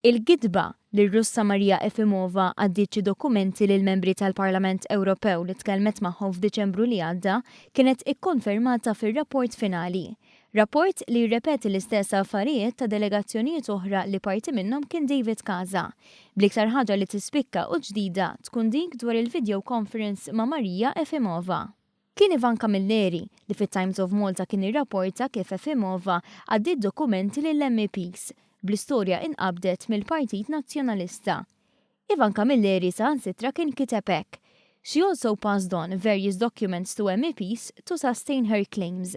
Il-gidba li r-Russa Maria Efimova għaddiet xi dokumenti lill-membri tal-Parlament Ewropew li tkellmet magħhom f'Diċembru li għadda kienet ikkonfermata fir-rapport finali. Rapport li jirrepeti l-istess affarijiet ta' delegazzjonijiet oħra li parti minnhom kien David Casa. Bl-iktar ħaġa li tispikka u ġdida tkun dik dwar il-video conference ma' Maria Efimova. Kien Ivan Camilleri li fit-Times of Malta kien irrapporta kif Efimova għaddiet dokumenti lill-MEPs, bl-istorja inqabdet mill-Partit Nazzjonalista. Ivan Camilleri saħansitra kien kiteb hekk, She also passed on various documents to MEPs to sustain her claims.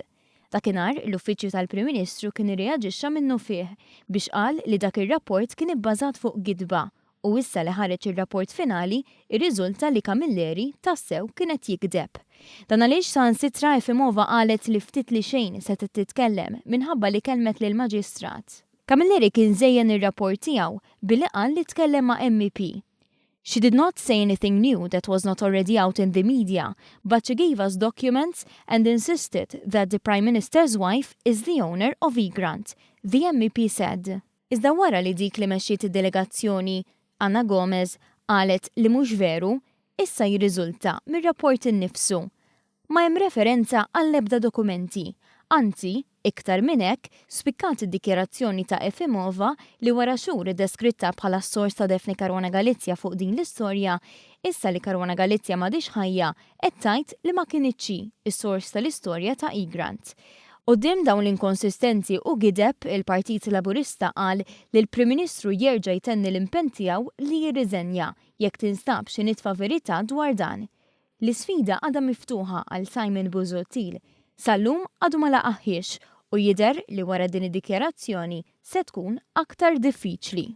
Dakinhar, l-Uffiċċju tal-Prim Ministru kien irreaġixxa minnufih biex qal li dak ir-rapport kien ibbażat fuq gidba u issa li ħareġ ir-rapport finali, irriżulta li Camilleri tassew kien qed jigdeb. Dan għaliex saħansitra Efimova qalet li ftit li xejn setgħet titkellem minħabba li kellmet lill-Maġistrat. Camilleri kien żejjen ir-rapport tiegħu billi qal li tkellem ma' MEP. She did not say anything new that was not already out in the media, but she gave us documents and insisted that the Prime Minister's wife is the owner of Egrant, the MEP said. Iżda wara li dik li mexxiet id-delegazzjoni, Ana Gomes, qalet li mhux veru, issa jirriżulta mir-rapport innifsu. Ma hemm referenza għall-ebda dokumenti. Anzi, iktar minn hekk, spikkat id-dikjarazzjoni ta' Efimova li wara xhur deskritta bħala s-sors ta' Daphne Caruana Galizia fuq din l-istorja, issa li Caruana Galizia m'għadhiex ħajja, qed tgħid li ma kinitx hi s-sors tal-istorja ta' Egrant. Quddiem dawn l-inkonsistenzi u gideb, il-Partit Laburista qal li l-Prim Ministru jerġa' jtenni l-impenn tiegħu li jirriżenja jekk tinstab xi nitfa verità dwar dan. L-isfida għadha miftuħa għal Simon Busuttil. Sal-lum għadu ma laqaħiex u jidher li wara din id-dikjarazzjoni se tkun aktar diffiċli.